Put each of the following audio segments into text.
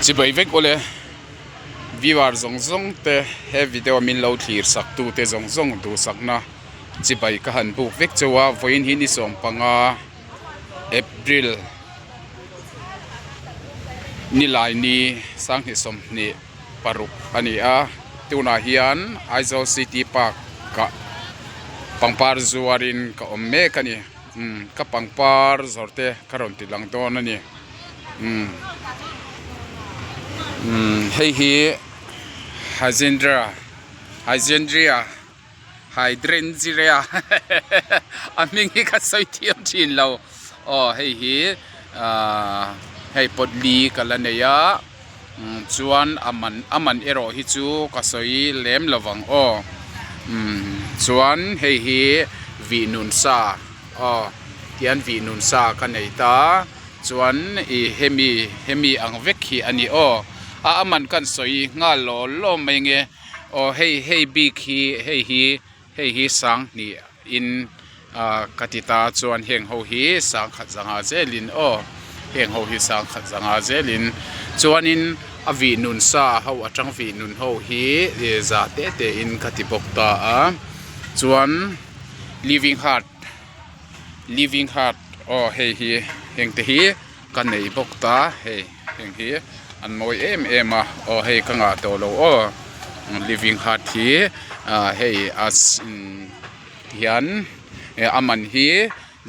Chibai vek ule viewer zawng zawng te he video min lo thlir sak tu te zawng zawng duhsakna chibai ka han buk vek chauh a vawiin hi ni 15 April nilai ni 20 paruk a ni a tunah hian Aizawl city park ah pangpar zuarin ka awm mek a ni umm ka pangpar zawrh te ka rawn ti lang dawn a ni umm umm hei hi hajendra hajendria Hydrangea a hming hi ka sawi thiam thin lo aw hei hi ahh hei pot li ka la nei a chuan a man a man erawh hi chu ka sawi lem lo vang aw umm chuan hei hi vih nun sa aw tihian vih nun sa ka nei ta chuan ih hemi hemi ang vek hi a ni aw a a man kan sawi nghal law law mai nge. Aw hei hei bik hi hei hi hei hi sanghnih in ah ka ti ta chuan heng ho hi sangkhat zanga zelin aw heng ho hi sangkhat zanga zelin chuanin a vih nun sa ho atang vih nun ho hi ih za te te in ka ti bawk ta a chuan living heart living heart aw hei hi heng te hi. Ka nei bawk ta hei heng hi an mawi em em a aw hei ka ngah tawh lo aw living heart hi ah hei a hian a man hi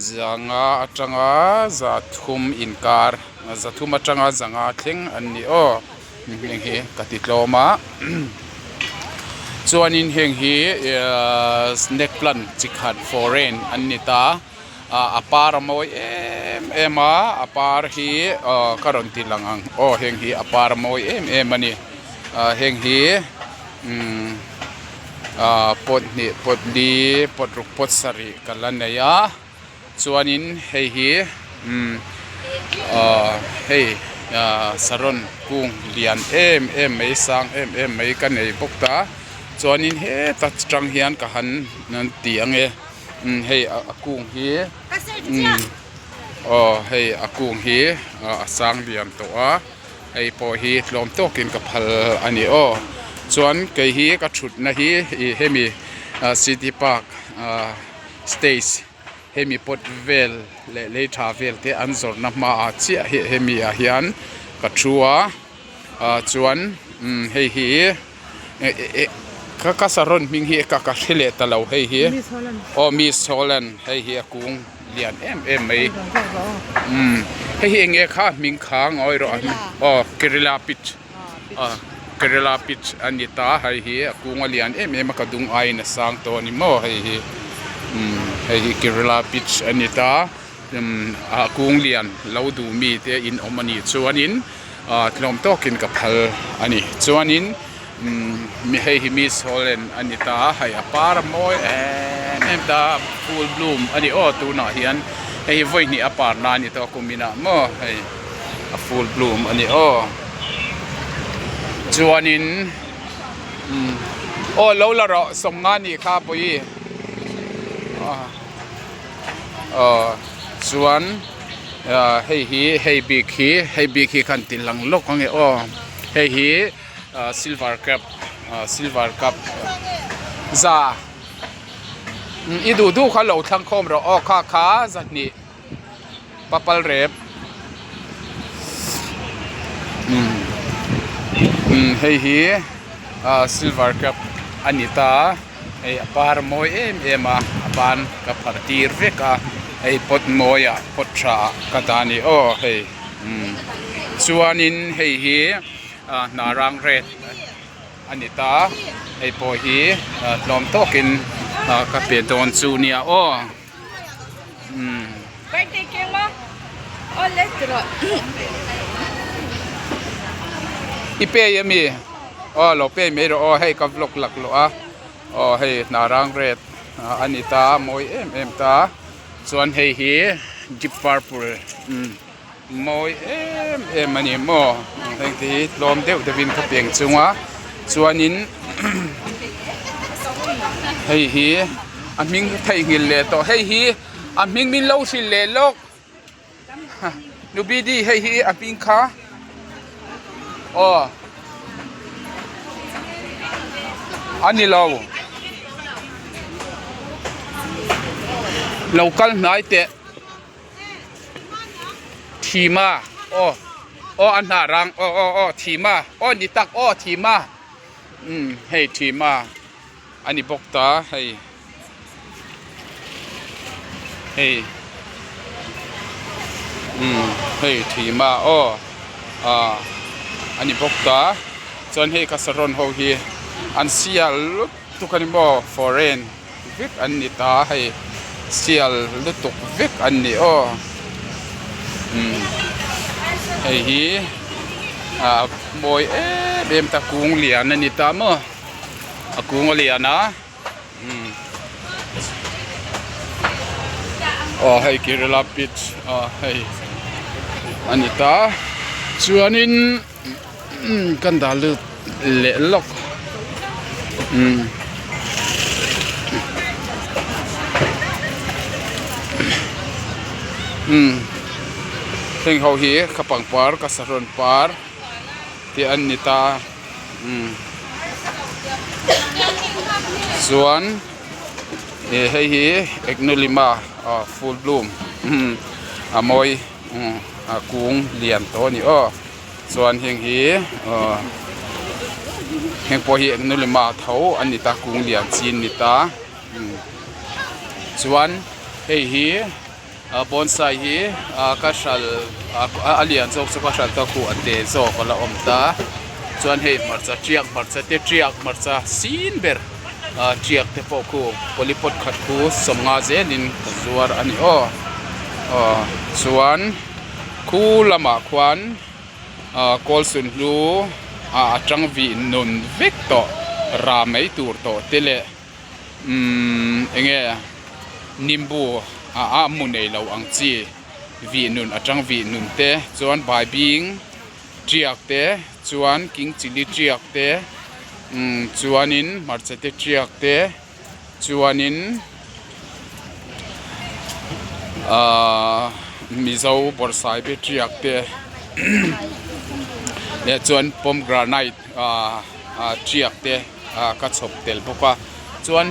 zanga atanga za thum inkar za thum atanga zanga thleng an ni aw heng hi ka ti tlawm a chuanin heng hi ahh snake plant chi khat foreign an ni ta. Ah a par a mawi em em a a par hi aw ka rawn ti lang ang aw heng hi a par a mawi em em a ni ah heng hi umm ah pawt hnih pawt li pawt ruk pawt sarih ka la nei a chuanin hei hi umm ah hei ah saron kung lian em em mai sang em em mai ka nei bawk ta chuanin heta tang hian ka han ti ang e. Umm hei a kung hi umm aw hei a kung hi a sang lian tawh a hei pawh hi tlawm tawkin ka phal a ni aw chuan kei hi ka thutna hi ih hemi city park ah stage hemi pawt vel leh lei tha vel te an zawrhna hmaah chiah hi hemi ah hian ka thu a ah chuan umm hei hi. Ka ka saron hming hi ka ka hre leh ta lo hei hi aw miss holland hei hi a kung lian em em mai umm hei hi eng nge kha hming kha ngawi rawh aw kerala peach aw kerala peach a ni ta hei hi a kung a lian em em a ka dung aiin a sang tawh a ni maw hei hi umm hei hi kerala peach a ni ta umm a kung lian lo duh mi te in awm a nih chuanin. ah tlawm tawkin ka phal a ni chuanin umm mi hei hi miss holland a ni ta a hei a par a mawi em em ta a full bloom a ni aw tunah hian hei hi vawi hnih a par na a ni tawh a kum inah maw hei a full bloom a ni aw chuanin umm aw lo la rawh sawmnga nih kha pawh ah aw chuan. Ahh hei hi hei bik hi hei bik hi khan ti lang lawk ang e aw hei hi ahh silver cup ahh silver cup za i duh duh kha lo thlang khawm rawh aw kha kha zahnih papal rep umm umm hei hi ahh silver cup a ni ta. Hei a par a mawi em em a a ban ka pharh tir vek a hei pot mawi ah pot tha ah ka dah a ni aw hei umm chuanin hei hi ah hnarang red a ni ta hei pawh hi tlawm tawkin ah ka pe dawn chu nia aw umm. I pay ami? Aw lo pay mai rawh aw hei ka vlog laklawh a aw hei hna rang red a ni ta a mawi em em ta chuan hei hi deep purple umm mawi em em a ni maw heng te hi tlawm deuh deuh in ka piang chung a chuanin hei hi a hming theihnghilh leh tawh hei hi a hming min lo hrilh leh lawk. Nubidi hei hi a hming kha. Aw. A ni lo. Lo kal hnai teh. Thima aw aw a hnah rang aw aw aw thima aw ni tak aw thima umm hei thima a ni bawk ta hei hei umm hei thima aw ah a ni bawk ta chuan hei ka saron ho hi an sial lutuk a ni maw foreign. vek an ni ta hei sial lutuk vek an ni aw umm hei hi ah mawi em em ta kung lian a ni ta maw a kung a lian a umm aw hei kerala pitch aw hei a ni ta chuanin umm kan dah lut leh lawk umm umm heng ho hi ka pangpar ka sahrawn par te an ni ta umm chuan ih hei hi egnolima ah full bloom a mawi a kung lian tawh a ni aw. Chuan heng hi aw heng pawh hi nulima tho an ni ta kung lian chi an ni ta chuan hei hi bonsai hi ka hral a lian zawk chu ka hral ta khuh a te zawk a la awm ta chuan hei hmarcha tiak hmarcha te tiak hmarcha sin ber tiak te pawh khu polypot khat khu sawmnga zelin ka zuar a ni aw aw chuan. Khu lamah khuan ah kawl sunhlu ah a tang vih nun vek tawh rah mai tur tawh te leh umm eng nge nimbu ah a mu nei lo ang chi vih nun a tang vih nun te chuan baibing tiak te chuan king chilli tiak te umm chuanin hmarcha te tiak te. Chuanin ahh mizo bawrhsaibe tiak te leh chuan pomegranate ahh tiak te ah ka chhawp tel bawk a chuan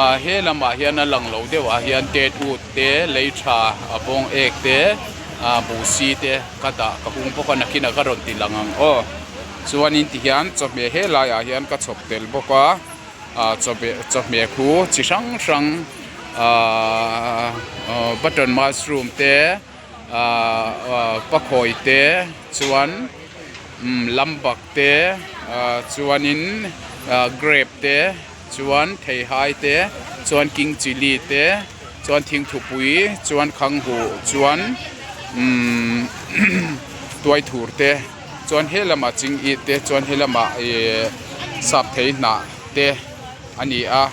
ah he lamah hian a lang lo deuh ah hian tet ut te lei tha a bawng ek te ah buhsi te ka dah ka hung bawk a nakinah ka rawn ti lang ang aw chuanin tihian chawhmeh helai ah hian ka chhawp tel bawk a. ah chawhmeh chawhmeh khu chi hrang hrang ahh button mushroom te ahh pakhawi te chuan umm lambak te ah chuanin ah grape te chuan theihai te chuan king chilli te chuan thingthupui chuan khanghu chuan umm tuaithur te. Chuan he lamah ching it te chuan he lamah ihh sap thei hnah te a ni a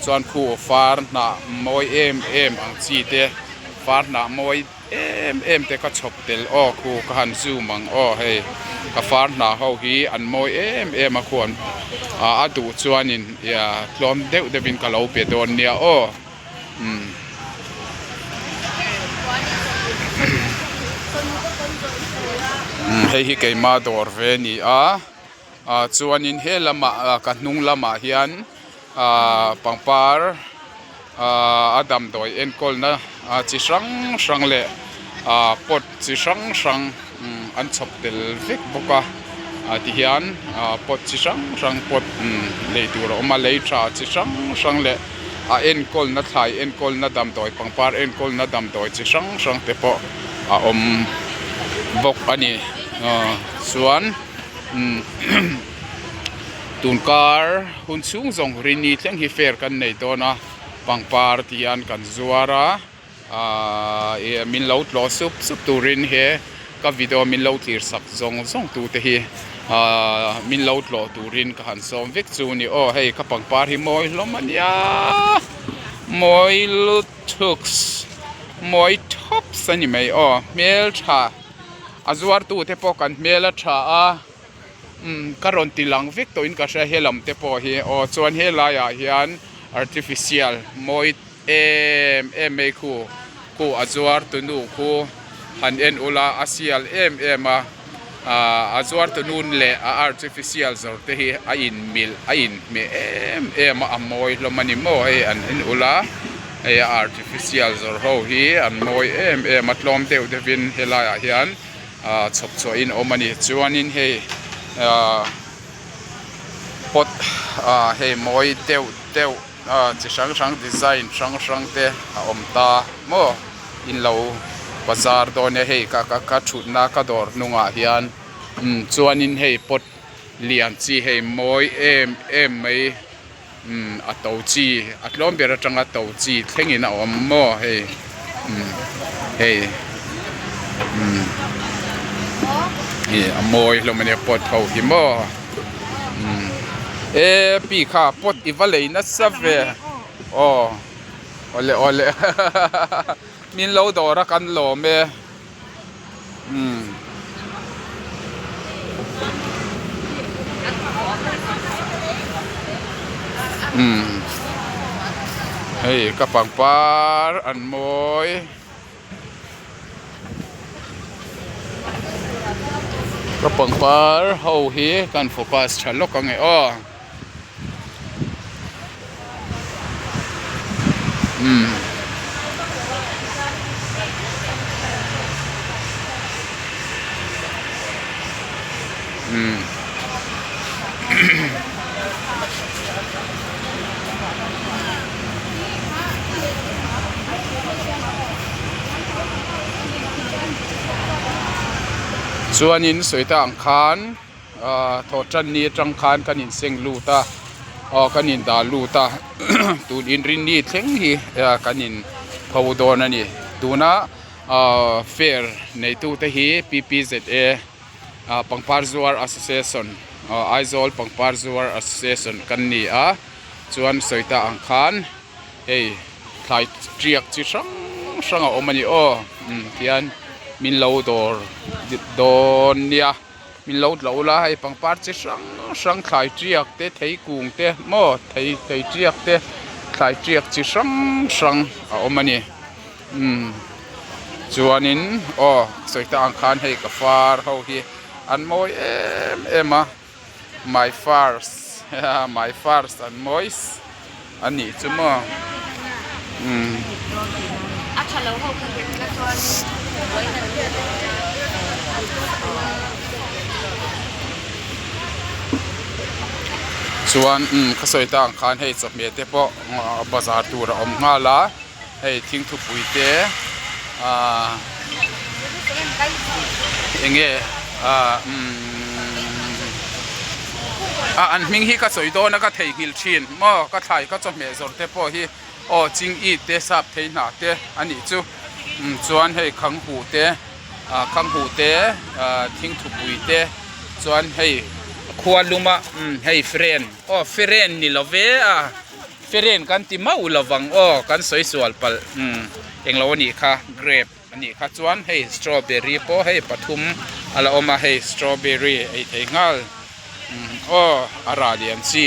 chuan khu far hnah mawi em em ang chi te far hnah mawi em em te ka chhawp tel aw khu ka han zoom ang aw hei ka far hnah ho hi an mawi em em a khuan ah a duh chuanin tlawm deuh deuhin ka lo pe dawn nia aw. Hei hi keima dawr ve a ni a ah chuanin he lamah ka hnung lamah hian ah pangpar ah a damdawi enkawlna chi hrang hrang leh ah pot chi hrang hrang an chhawp tel vek bawk a ah ti hian ah pot chi hrang hrang pot lei tur a awm a lei tha chi hrang hrang leh a enkawlna thlai enkawlna damdawi pangpar enkawlna damdawi chi hrang hrang te pawh a awm bawk a ni ah chuan tunkar hun chhung zawng rini thleng hi fair kan nei dawn a pangpar ti hian kan zuar a. Ahh ih min lo tlawh sup sup turin he ka video min lo thlir sak zawng zawng tu te hi ahh min lo tlawh turin ka han sawm vek chu a ni aw hei ka pangpar hi mawi hlawm a nia mawi lutuk mawi thawps a ni mai aw hmeltha a zuar tu te pawh kan hmel a tha a umm ka rawn ti lang vek tawhin ka hria helam te pawh hi aw chuan helai ah hian artificial mawi. Em em mai khu khu a zuar tunu khu han en ula a sial em em a. Ahh a zuar tu nun leh a artificial zawr te hi a in milh a inhmeh em em a a mawi hlawm a ni maw hei an en ul a hei a artificial zawr ho hi an mawi em em a tlawm deuh deuh in helai ah hian ahh chhawp chhuah in a awm a ni chuanin hei ahh pot ah hei mawi deuh deuh ah chi hrang hrang design hrang hrang te a awm ta maw. In lo bazar dawn e hei ka ka thutna ka dawr hnungah hian umm chuanin hei pot lian chi hei mawi em em mai umm a to chi a tlawm ber atanga to chi thlengin a awm maw hei umm hei umm ih a mawi hlawm ania pot ho hi maw umm e pi kha pot i va lei nasa ve aw. Awle awle min lo dawr a kan lawm e umm. Umm hei ka pangpar an mawi. Ka pangpar ho hi kan focus tha lawk ang e aw. Umm. Umm. Chuanin sawi ta ang khan. Ahh thawh tan ni atang khan kan inseng lut a aw kan indah lut a tun inrinni thleng hi kan in pho dawn a ni tuna ahh fair neitu te hi P P Z A ah pangpar zuar association ah Aizawl pangpar zuar association kan ni a chuan sawi ta ang khan hei thlai tiak chi hrang hrang a awm a ni aw tihian min lo dawr dawn nia. Min lo tlo la hei pangpar chi hrang hrang thlai tiak te thei kung te maw thei thei tiak te thlai tiak chi hrang hrang a awm a ni umm chuanin aw sawi ta ang khan hei ka far ho hi an mawi em em a my first my first an mawi a nih chu maw umm. Chuan umm ka sawi ta ang khan hei chawhmeh te pawh bazar tur a awm nghal a hei thingthupui te ahh eng nge ahh umm ah an hming hi ka sawi dawn a ka theihnghilh thin maw ka thlai ka chawhmeh zawrh te pawh hi aw ching it te sap thei hnah te a nih chu umm chuan hei khang huh te ah khang huh te ah thingthupui te chuan hei khua luma umm hei fren aw fren ni lo ve a. Feren kan ti mauh lovang aw kan sawi sual palh umm englo a nih kha grape a nih kha chuan hei strawberry pawh hei pathum a la awm a hei strawberry ei thei nghal umm aw a rah lian chi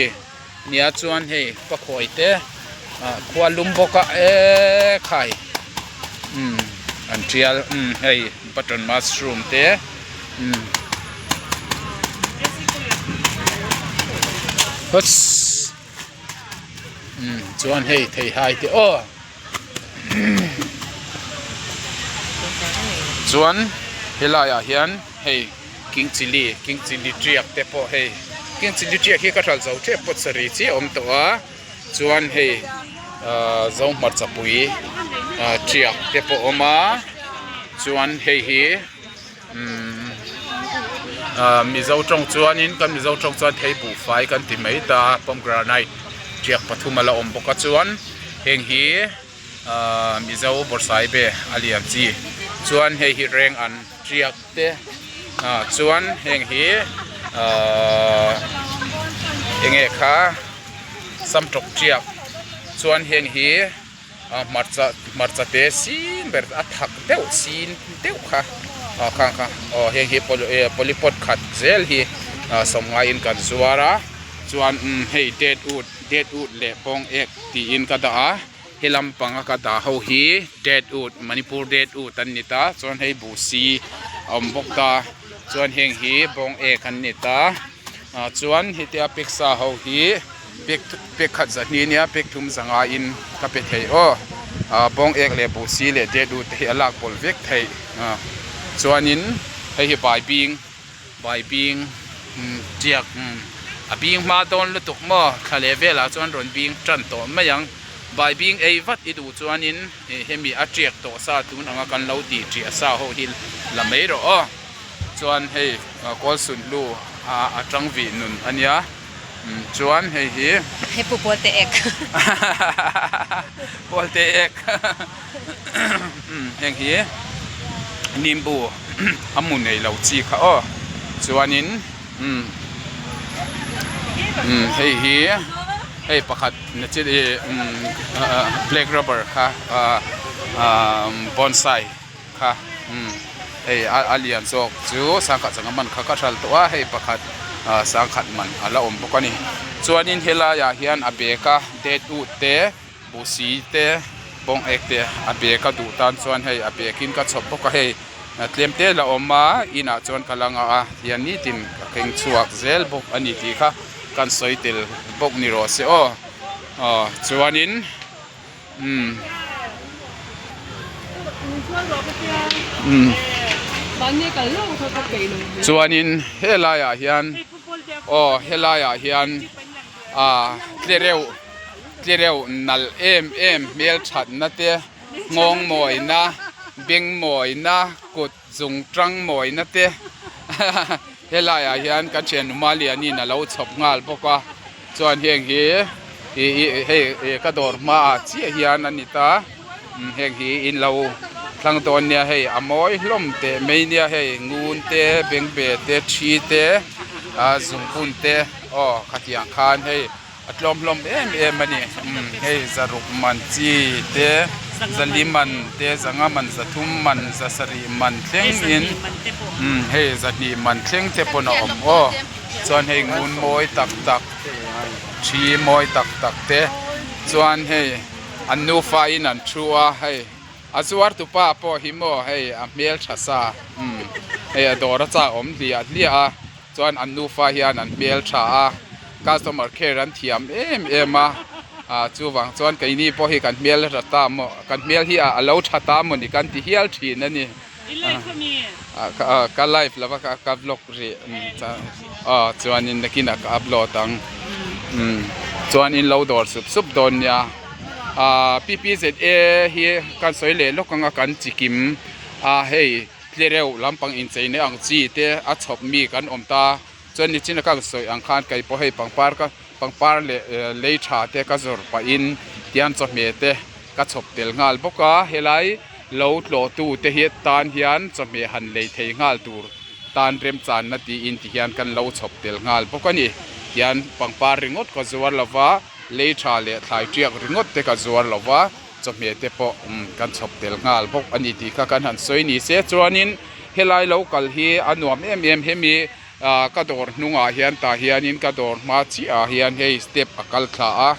nia chuan hei pakhawi te ah khua lum bawk a eee khai umm an tial umm hei button mushroom te umm hawss. Umm chuan hei theihai te aw chuan helai ah hian hei king chilli king chilli tiak te pawh hei king chilli tiak hi ka hralh zo tep pawt sarih chiah a awm tawh a chuan hei ahh zo hmarcha pui ah tiak te pawh a awm a chuan hei hi. Umm ah mizo tawng chuanin kan mizo tawng chuan thei buhfai kan ti mai ta pomegranate tiak pathum a la awm bawk a chuan heng hi ah mizo bawrhsaibe a lian chi chuan hei hi reng an tiak te ah chuan heng hi ahh enge kha samtawk tiak chuan heng hi. a hmarcha hmarcha te sin ber a thak deuh sin deuh kha ah khang kha aw heng hi polypot khat zel hi ah sawmngaiin kan zuar a chuan umm hei det ut det ut leh pawng ek tiin ka dah a he lampanga ka dah ho hi det ut manipur det ut an ni ta chuan hei buhsi a awm bawk ta. Chuan heng hi bawng ek an ni ta ah chuan hetia pack sa ho hi pack pack khat zahnih ania pack thum zanga in ka pe thei aw ah bawng ek leh buhsi leh det ut te hi a lak pawlh vek theih ah chuanin hei hi baibing baibing umm tiak umm a bing hma dawn lutuk maw thla leh velah chuan rawn bing tan tawh mai ang baibing ei vat i duh chuanin. Hei hemi a tiak tawh sa tun anga kan lo tih ṭiah sa ho hi la mai rawh aw chuan hei kawl sunhlu a tang vih nun a nia chuan hei hi Hei pu pawl te ek pawl te ek heng hi nimbu a mu nei lo chi kha aw chuanin hei hi hei pakhat na chi black rubber kha bonsai kha hei a lian zawk chu sangkhat sangha man kha ka hral tawh a hei pakhat sangkhat man a la awm bawk a ni chuanin helaiah hian a bag a det ut te buhsi te bawng ek te a bag a duh tan chuan hei a bag in ka chhawp bawk a hei tlem te la awm a inah chuan ka la ngah a hian nitin ka keng chhuak zel bawk a ni tih kha kan sawi tel bawk ni rawh se aw aw chuanin umm umm chuanin helai ah hian aw helai ah hian ah tlereuh. Tlereuh nalh em em hmel thatna te nghawng mawina beng mawina kut zung tang mawina te helai ah hian kan thian numa lianin a lo chhawp nghal bawk a chuan heng hi ih ih hei ih ka dawr hmaah chiah hian a ni ta heng hi in lo thlang dawn nia hei a mawi hlawm teh mai nia hei ngun te bengbeh te thi te ah zungphun te aw khatiang khan hei. A tlawm hlawm em em a ni umm hei zaruk man chi te zali man te zanga man zathum man zasarih man thleng in umm hei zahnih man thleng te pawn a awm aw chuan hei ngun mawi tak tak thi mawi tak tak te chuan hei an nufa in an thu a hei a zuar tu pa pawh hi maw hei a hmeltha sa umm hei a dawr a chak awm hliah hliah a. Chuan an nufa hian an hmel tha a, customer care an thiam em em a, ah chuvang chuan keini pawh hi kan hmel tha ta maw kan hmel hi a lo tha ta maw ni kan ti hial thin a ni. Ah ka live lova ka vlog rih aw chuanin nakinah ka upload ang umm chuan in lo dawr sup sup dawn nia ah PPZA hi kan sawi leh lawk anga kan chikim a hei. Tlereuh lampang incheina ang chi te a chhawp mi kan awm ta. Chuan nichin a ka sawi ang khan kei pawh hei pangpar ka pangpar leh lei tha te ka zawrh pahin tiang chawhmeh te ka chhawp tel nghal bawk a. Helai lo tlawh tu te hi tan hian chawhmeh han lei thei nghal tur tan remchanna tiin ti hian kan lo chhawp tel nghal bawk a ni. Tian pangpar ringawt ka zuar lo va, lei tha leh thlai tiak ringawt te ka zuar lo va. Chawhmeh te pawh kan chhawp tel nghal bawk a ni tih kha kan han sawi ni se chuanin helai lo kal hi a nuam em em hemi ah ka dawr hnungah hian tah hianin ka dawr hma chiah ah hian hei step a kal thla a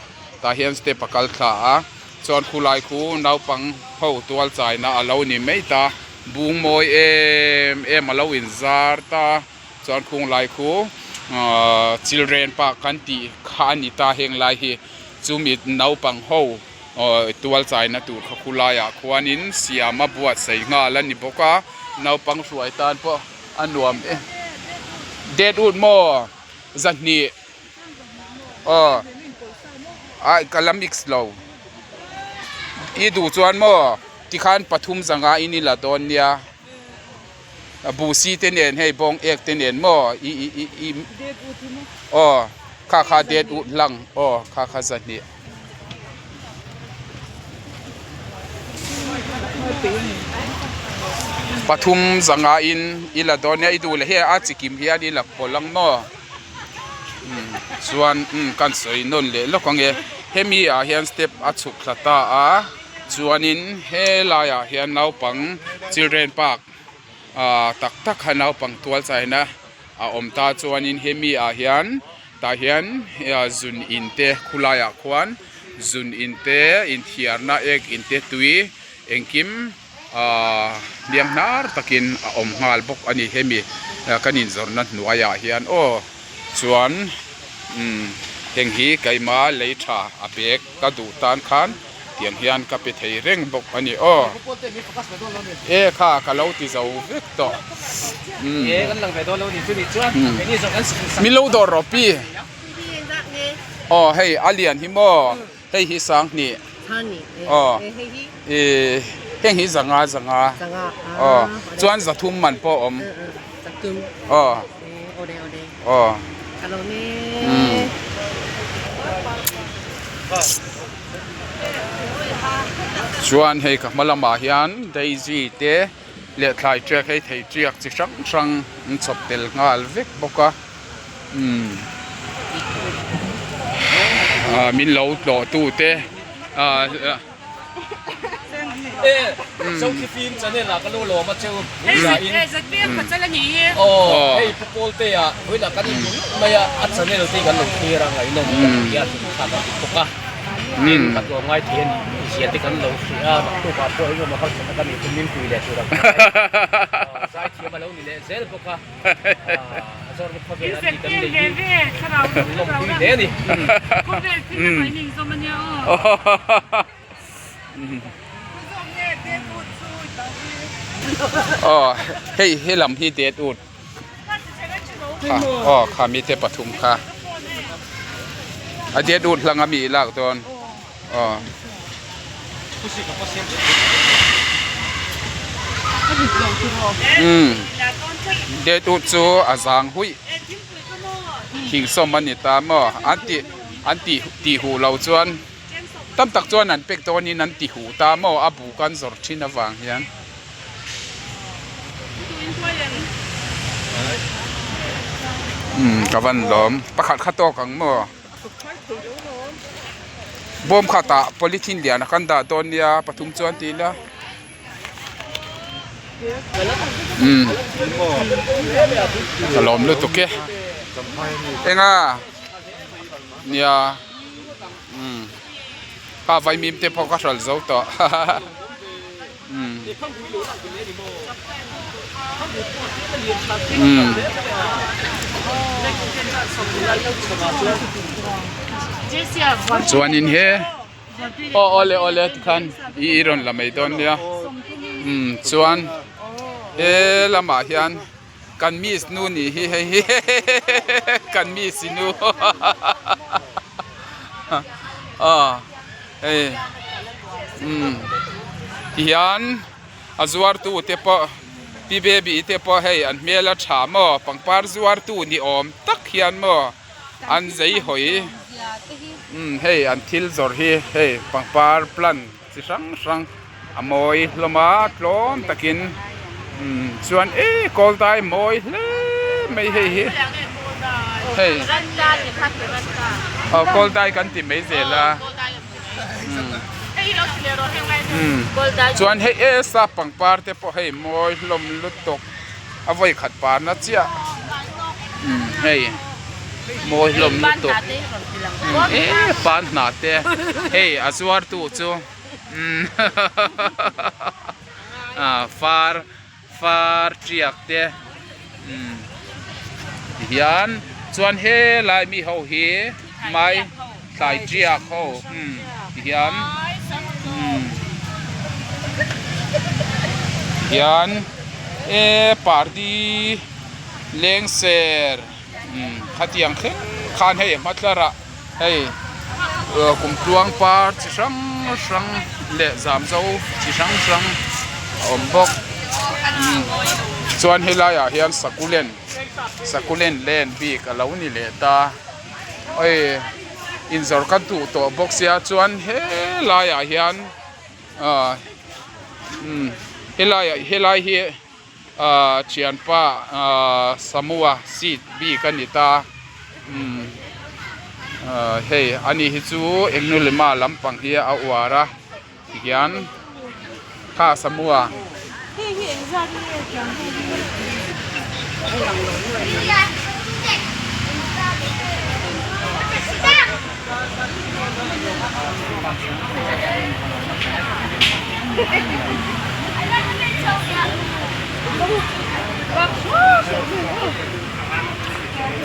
tah hian step a kal thla a chuan khulai khu naupang ho tual chaina a lo ni mai ta bung mawi em em a lo in zar ta chuan khunglai khu ahh children park kan tih kha a ni ta heng lai hi chumi naupang ho. Aw tual chaina tur kha khu laiah khuanin siam a buatsaih nghal a ni bawk a naupang hruai tan pawh a nuam e det ut maw zahnih aw ai ka la mix lo i duh chuan maw tikhan pathum zanga in i la dawn nia buhsi te nen hei bawng ek te nen maw i i i i aw kha kha det ut hlang aw kha kha zahnih. Pathum zanga in i la dawn nia i duh leh hi a chikim hian i la pawlh ang maw umm chuan umm kan sawi nawn leh lawk ang e hemi ah hian step a chhuk thla ta a chuanin helaiah hian naupang children park ah tak tak kha naupang tual chaina a awm ta chuanin hemi ah hian tah hian zun in te khulaiah khuan zun in te inthiarna ek in te tui engkim. Ahh hliam hnar takin a awm nghal bawk a ni hemi kan inzawrhna hnuaiah hian aw chuan umm heng hi keima lei tha a bag ka duh tan khan tiang hian ka pe thei reng bawk a ni aw e kha ka lo ti zo vek tawh umm min lo dawr rawh pi aw hei a lian hi maw. Hei hi sanghnih aw ih heng hi zanga zanga aw chuan zathum man pawh a awm aw aw umm chuan hei ka hma lamah hian daisy te leh thlai tiak hei thei tiak chi hrang hrang an chhawp tel nghal vek bawk a. Umm ah min lo tlawh tu te ah Aw hei he lam hi det ut kha aw kha mite pathum kha a det ut hlang ami lak dawn aw. Umm det ut chu a zang huih thing sawm a ni ta maw an tih an tih tih huh loh chuan tam tak chuan an pek dawnin an ti huh ta maw a buk an zawrh thin avang hian. Umm ka van lawm pakhat kha tawk ang maw. Bawm khatah polythene lian a kan dah dawn nia pathum chuan ti ila umm ka lawm lutuk e enga nia umm kha vaimim te pawh ka hral zo tawh hahaha umm umm chuanin he aw awle awle tikhan i i rawn la mai dawn nia umm chuan he lamah hian kan miss nu nih hi hei hi kan miss i nu aw hei umm tihian a zuartu te pawh pi baby te pawh hei an hmel a tha maw pangpar zuartu ni awm tak hian maw an zei hawi umm hei an thil zawrh hi hei pangpar plant chi hrang hrang a mawi hlawm a tlawm takin umm chuan eee kawl dai mawi hle mai hei hi hei aw kawl dai kan ti mai zel a umm chuan hei e sap pangpar te pawh hei mawi hlawm lutuk a vawi khat parna chiah umm hei mawi hlawm lutuk eee pan hnah te hei a zuar tu chu umm ah far far tiak te umm tihian chuan helai mi ho hi mai thlai tiak ho umm tihian umm tihian e party lengser umm khatiang thleng khan hei a hma tlarah hei kumtluang par chi hrang hrang leh zamzo chi hrang hrang a awm bawk chuan helai ah hian sakulen sakulen len bik a lo ni leh ta hei inzawrh ka duh tawh bawk sia chuan helai ah hian ah umm helai ah helai hi ah thianpa ah samua seat bik a ni ta umm ah hei ani hi chu engnulima lampang hi a uar a tihian kha samua.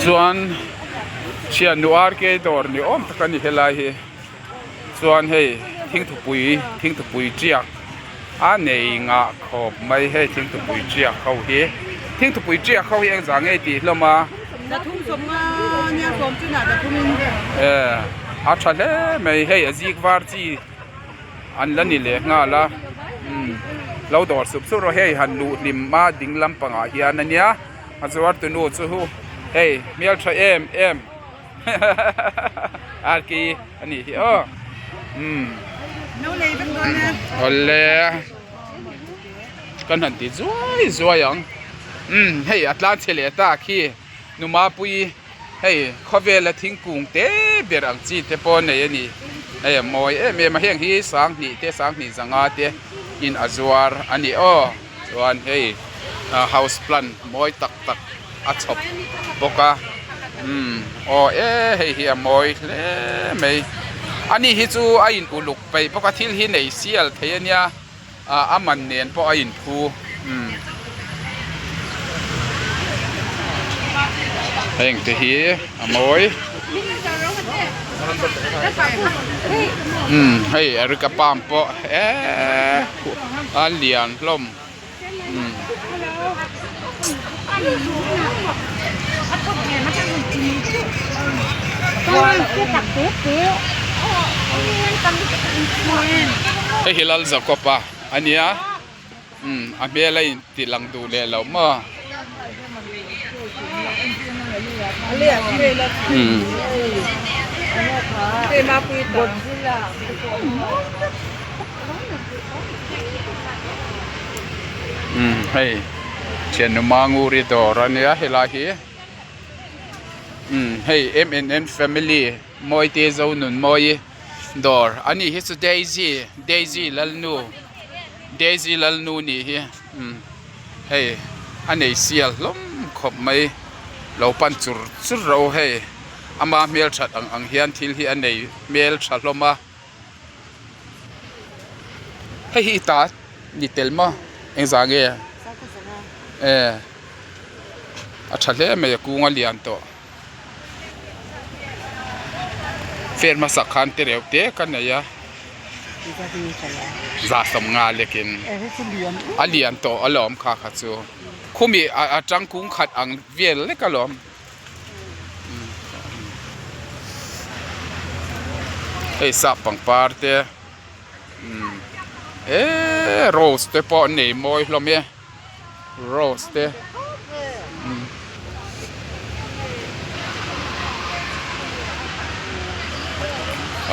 Chuan thiannu RK dawr ni awm tak a ni helai hi chuan hei thingthupui thingthupui tiak a nei ngah khawp mai hei thingthupui tiak ho hi thingthupui tiak ho hi engzah nge tih hlawm a a tha hle mai hei a zik var chi. an la ni leh nghal a umm lo dawr sup sup rawh hei han luh hlim a ding lampangah hian a nia a zuar tu nu chu hei hmeltha em em arki a nih hi aw umm awle kan han ti zuai zuai ang umm hei a tlan chhe leh ta khi Numapui hei khawvela thingkung te ber ang chi te pawh nei a ni hei a mawi em em a heng hi sanghnih te sanghnih zanga te in a zuar a ni aw chuan hei house plant mawi tak tak a chhawp bawk a umm aw e hei hi a mawi hle mai ani hi chu a in uluk peih bawk a thil hi nei sial thei a nia. ah a man nen pawh a inphu umm heng te hi a mawi umm hei erica palm pawh eeee a lian hlawm umm. Hei hi Lal Jacob-a a nia umm a hmel a inti lang duh leh loh maw umm. Umm hei thiannu Manguri dawr a nia helai hi umm hei m and n family Mawite Zonun Mawi dawr a nih hi chu Daisy Daisy Lalnu Daisy Lalnu nih hi umm hei a nei sial hlawm khawp mai lo pan chur chur rawh u hei ama hmelthat ang ang hian thil hi a nei hmeltha hlawm a. Hei hi ta ni tel maw engzah nge e a tha hle mai a kung a lian tawh fan hmasak khan te reuh te ka nei a za sawmnga lekin a lian tawh alawm kha kha chu khumi a tangkung khat ang vel lek alawm. Hei sap pangpar te umm eee rose te pawh an nei mawi hlawm e rose te umm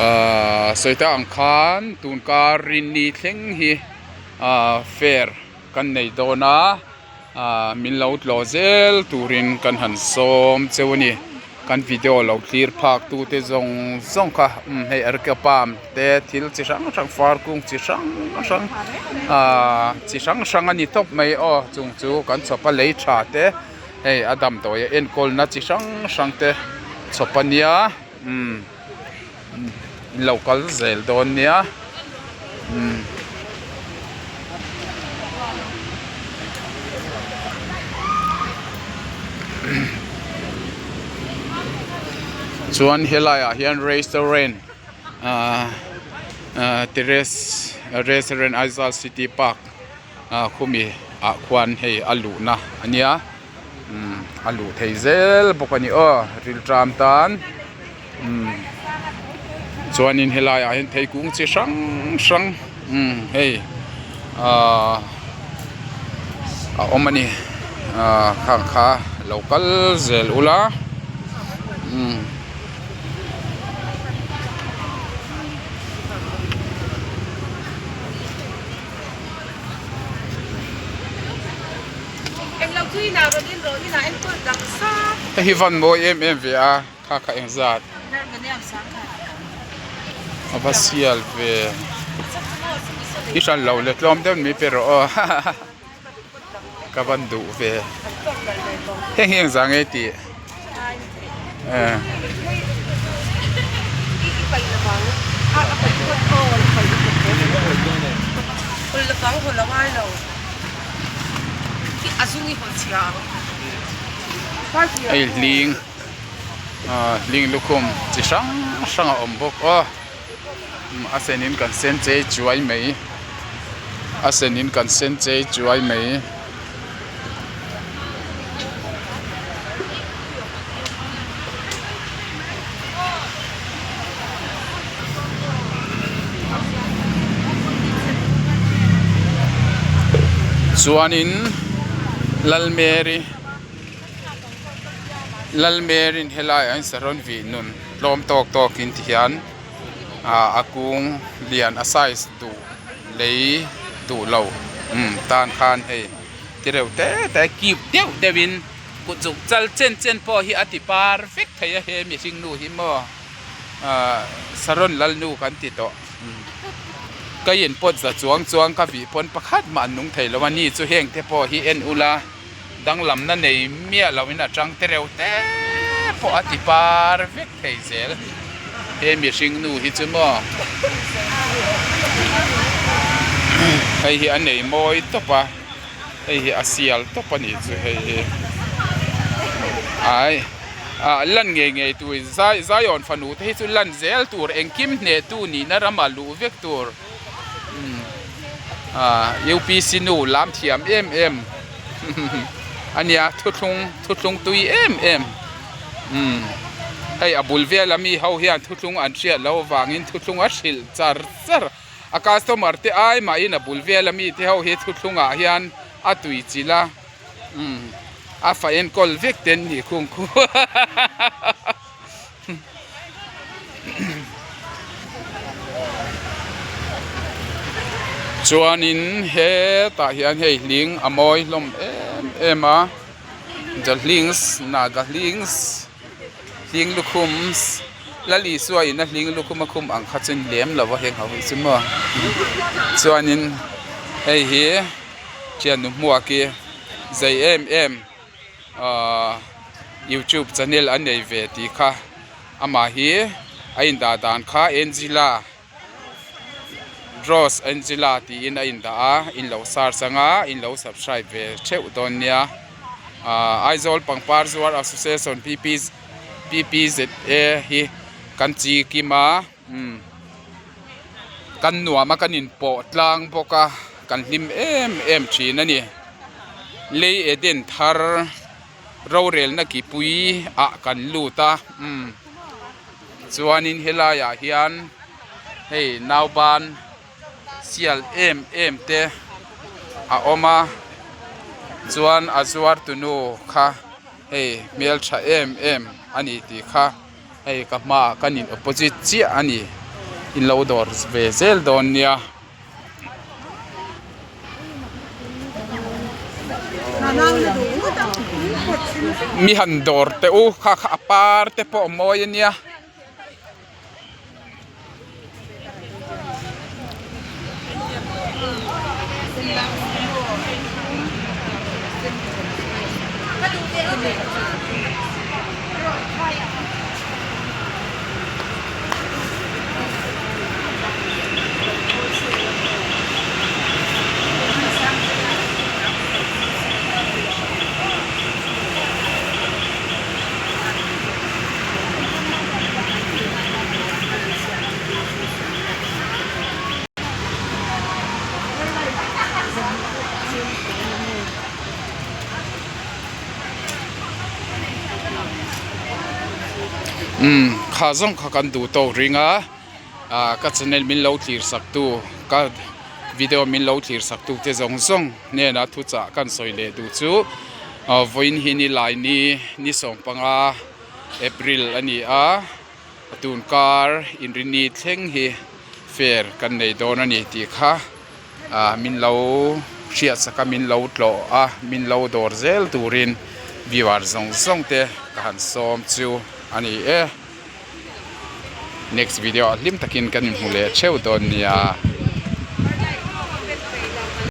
ahh sawi ta ang khan tun kar rinni thleng hi ahh fair kan nei dawn a. Ahh min lo tlawh zel turin kan han sawm cheu a ni kan video lo thlir phak tu te zawng zawng kha umm hei arka palm te thil chi hrang hrang far kung chi hrang hrang ahh chi hrang hrang a ni tawp mai aw chung chu kan chhawp a lei tha te hei a damdawi a enkawl na chi hrang hrang te chhawp a nia umm in lo kal zel dawn nia umm. Chuan helai ah hian restaurant ahh ahh terrace restaurant Aizawl city park ah khumi ah khuan hei a luhna a nia umm a luh thei zel bawk a ni aw rilṭam tan. Umm chuanin helai ah hian theikung chi hrang hrang umm hei ahh a awm a ni ahh khang kha lo kal zel ula umm. Hei hi van mawi em em ve a. Kha kha eng zat a va sial ve i hran lo le tlawm deuh mai pe rawh aw ka van duh ve heng hi eng zah nge tih eh. Hei hling ah hling lukhum chi hrang hrang a awm bawk a a senin kan sen chei chuai mai a senin kan sen chei chuai mai. Chuanin Lalmary Lalmary'n helaiah hian saron vih nun tlawm tawk tawkin ti hian ah a kung lian a size duh lei duh lo umm tan khan hei ti reuh te te cute deuh deuhin. Kut zuk chal chen chen pawh hi a ti par vek thei a he mihring nu hi maw ahh saron lal nu kan ti tawh ka in pawt za chuang chuang ka vih pawn pakhat mah an nung thei lo a ni chu heng te pawh hi en ula danglam na nei miah lo in a tang te reuh te pawh a ti par vek thei zel he mihring nu hi chu maw hei hi a nei mawi tawp a. Hei hi a sial tawp a nih chu hei hi ai ah lan ngei ngei tur zai zaiawn fanu te hi chu lan zel tur engkim hneh tu nihna ramah luh vek tur umm ah upc nu lam thiam em em a nia thuthlung thuthlung tui em em umm hei a bul vela mi ho hian thuthlung an hriat loh avangin thuthlung a hrilh char char. A customer te ai mahin a bul vel ami te ho hi thuthlungah hian a tui chilh a umm a fa enkawl vek te an nih khung khu chuanin hetah hian hei hling a mawi hlawm em em a the hlings naga hlings. Hling lukhum Lal Isua in a hling lukhum a khum ang kha chu lem lo a heng ho hi chu maw chuanin hei hi thiannu hmuaki zei em em ahh youtube channel a nei ve tih kha amah hi a indah dan kha Angela. Rose Angela tiin a indah a in lo search anga in lo subscribe ve theuh dawn nia ahh Aizawl pangpar zuar association P P P P Z A hi kan chi kim a umm kan nuam a kan inpawh tlang bawk a kan hlim em em thin a ni lei eden thar rorelna ki pui ah kan lut a umm. Chuanin helaiah hian hei nauban sial em em te a awm a chuan a zuar tunu kha hei hmeltha em em a ni tih kha hei ka hmaah kan in opposite chiah a ni in lo dawr ve zel dawn nia. Mi han dawr teh u kha kha a par te pawh a mawi a nia. Umm kha zawng kha kan duh tawk ring a ah ka channel min lo thlir sak tu ka video min lo thlir sak tu te zawng zawng hnenah thuchah kan sawi leh duh chu ah vawiin hi ni lai ni ni sawmpanga April a ni a tun kar inrini thleng hi fair kan nei dawn a ni tih kha ah min lo hriat sak a min lo tlawh a min lo dawr zel turin viewer zawng zawng te ka han sawm chu a ni e next video ah hlim takin kan inhmu leh theuh dawn nia.